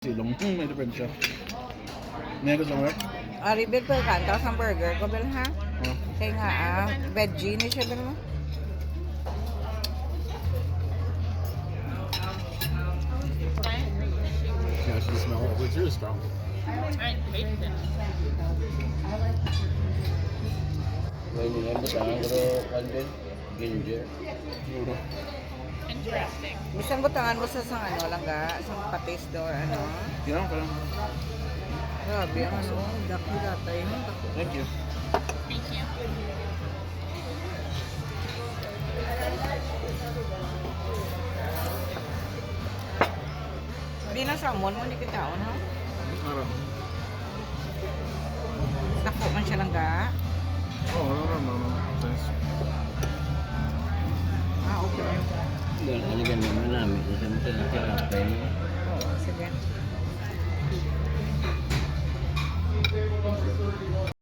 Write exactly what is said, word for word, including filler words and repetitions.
Silong. Hmm, may diferensya. May gusto mo? Ari, Bel, pagkanta sa burger ko, Bel, ha? Oh. Kaya nga, ah, veggie ni siya, Bel, mo? Yeah, I should smell it. It's really strong. May nila butangan ko, ano din? Ginger. Siguro. Bisan butangan mo sa sang ano lang ga, sang patis do, ano. Yan, parang, Grabe ang ano, daki datay, no? thank you. Thank you. Di na salmon mo, di kita, ha? Parang, Dako man siya lang ga. oh, no, no, no, no. Thanks. Ah, okay. Yan, ano ganyan, manami. Isa mo sa tinapay mo. Oo, sige.